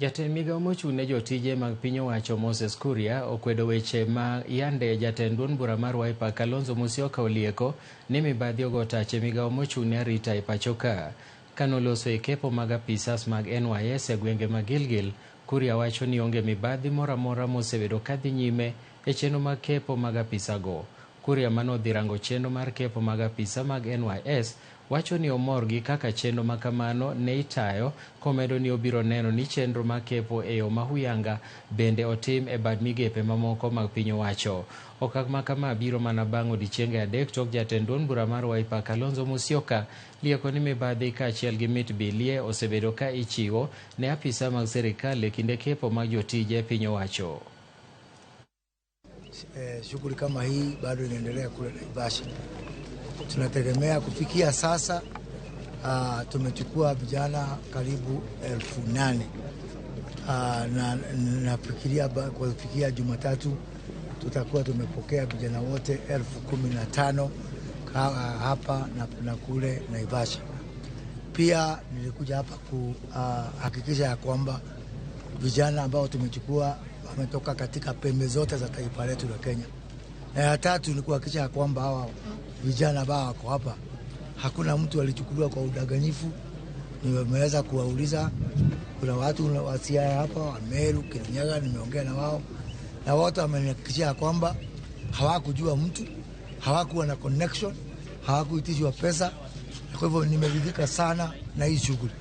Jatend migao mochung' ne jotije mag piny owacho Moses Kuria okwedo weche ma yande jatend duond bura mar Wiper Kalonzo Musyoka olieko ni mibadhi ogo tach e migao mochung' ne arita e pacho ka. Kanoloso e kepo mag apisas mag NYS e gwenge ma Gilgil, Kuria wacho ni onge mibadhi moro amora mosebedo kadhi nyime e chenro mag kepo mag apisago. Kuria manodhi rango chenro mar kepo mag apisa mag NYS wacho ni omor gi kaka chenro ma kamano ne itayo, komedo ni obiro neno ni chenro mar kepo e yo ma huyanga bende otim e bad migepe mamoko mag piny owacho. Okang' ma kama biro mana bang' odiechienge adek tok jatend duond bura mar Wiper Kalonzo Musyoka lieko ni mibadhi kaachiel gi mit bilie osebedo ka ichiwo ne apisa mag sirikal e kinde kepo mag jotije piny owacho. Shughuli kama hii bado inaendelea kule Naivasha. Tunategemea kufikia sasa tumechukua vijana karibu 8,000 na nafikiria kufikia Jumatatu tutakuwa tumepokea vijana wote 15,000 hapa na kule Naivasha. Pia nilikuja hapa kuhakikisha ya kwamba vijana ambao tumechukua wametoka katika pembe zote za taifa letu la Kenya. Na ya tatu ni kuhakikisha kwamba hawa vijana ambao wako hapa hakuna mtu alichukuliwa kwa udanganyifu. Nimeweza kuwauliza, kuna watu wa Siaya hapa, wa Meru, Kirinyaga, nimeongea na wao na wote wamenihakikishia kwamba hawakujua mtu, hawakuwa na connection, hawakuitishwa pesa. Kwa hivyo nimeridhika sana na hii shughuli.